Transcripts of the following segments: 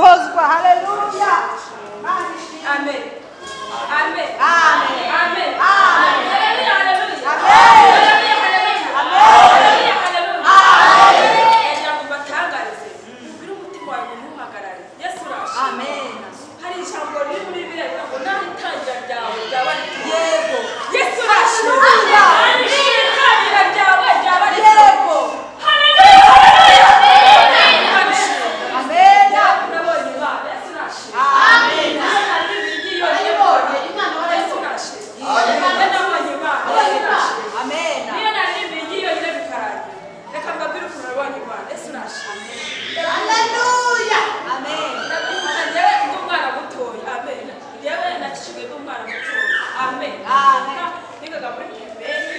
Gusohozwa. Haleluya. Amen. Amen. Amen. Amen. Amen. Haleluya, haleluya. Amen. Haleluya, haleluya. Amen. Haleluya, haleluya. Amen. Ndagira ngo mbatangarize, mubwire umutima wawe ngo ntuhagarare. Yesu urashimwe. Amen. Hari ijambo riri muri Bibiliya rivuga ngo naho itangira ryawe ryaba rito. Yego. Yesu urashimwe. Haleluya. Itangira ryawe ryaba rito. Yego. Haleluya, haleluya. Imana ishimwe. Amen. Nabonye Imana. Yesu urashimwe. Amen. Iyo nari bigiye Warayibonye, Imana Yesu warayibonye. urashimwe. Amen. Nabonye Imana. Yesu urashimwe. Amen. Niyo naririmba iyi yonyine bikarangira. Reka mbabwire ukuntu nabonye Imana. Yesu urashimwe. Haleluya. Amen. Ndabyibuka njyewe ndi umwana mutoya. Amen. Njyewe nakijijwe ndi umwana mutoya. Amen. Amen. Nigaga muri pirimeri.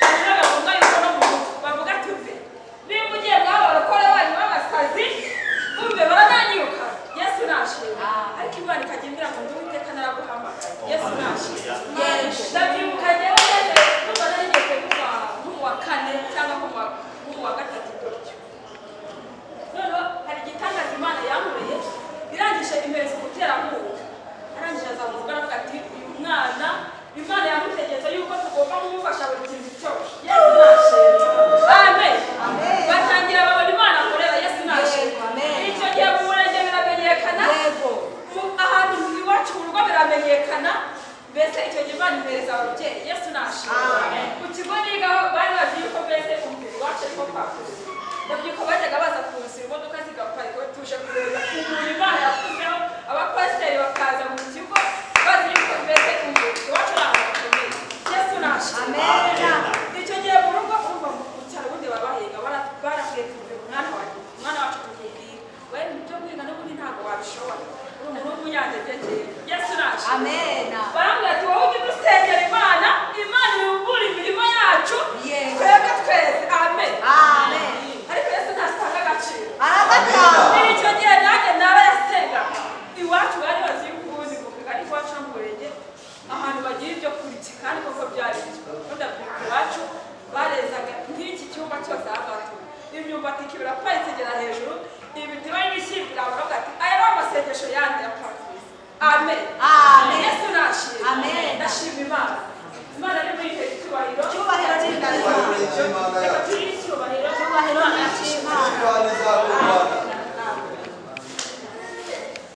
Nabonaga ngombwa yuko no mu rugo bavuga ati umve, nimba ugiye mwaba barokore banyu b'abasazi, umve barananyiruka. Yesu nashimwe. Ariko Imana ikajya imbwira ngo ndi Uwiteka naraguhamagaye. Yesu nashimwe. Yego. Ndabyibuka njyewe ngeze numva nari ngeze nko mu wa kane cyangwa nko mu wa gatatu gutyo. Noneho hari igitangaza Imana yankoreye, irangije impereza umuterankunga. Arangije aza mu rugo aravuga ati uyu mwana Imana yamutegetse yuko tugomba kumufasha buri kintu cyose. Yesu nashimwe. Amen. Amen. Batangira babona Imana akorera. Yesu nashimwe. Yego, amen. Icyo gihe mu murenge biramenyekana. Yego. Ahantu iwacu mu rugo biramenyekana. Mbese icyo gihe Imana impereza ababyeyi. Yesu nashimwe. Amen. Ku kigo nigaho bari bazi yuko mbese umubiri wacu ariko kwakuze. Ndabyuka bajyaga baza kunsura, imodoka zigaparika tuje kureba umuntu Imana yakuzeho, abapasiteri bakaza mu kigo bazi yuko mbese umubiri iwacu ari ahantu hakomeye. Yesu nashimwe. Amen. Icyo gihe mu rugo urumva mu cyaro ubundi baba bahinga, barabwiye tuve mwana wanjye, mwana wacu tukubwira we ibyo guhinga n'ubundi ntabwo wabishobora, uri umuntu w'umunyantege. Yesu nashimwe. Amen. Barambwira ati wowe ujye udusengera Imana, Imana ibumbure imirimo yacu, Yego. twebwe twese. Amen. Amen. Ariko Yesu ntatanga agaciro. Aragatanga. Icyo gihe nanjye narayasenga. Iwacu bari bazi yuko ubundi mu kagari iwacu no mu murenge ahantu bagira ibyo kurya, kandi koko byari byo. Ndabyibuka iwacu barezaga nk'iki cyumba cyose aha ngaha turi. Imyumbati ikibira paritse igera hejuru, ibiti bari ibishyimbo biravuga ati aya ni amasengesho yandi ya Patrice. Amen. Amen. Yesu nashimwe. Amen. Ndashima Imana. Imana ni muri icyubahiro. Icyubahiro ni icy'Imana. Reka tugire icyubahiro. Icyubahiro ni icy'Imana.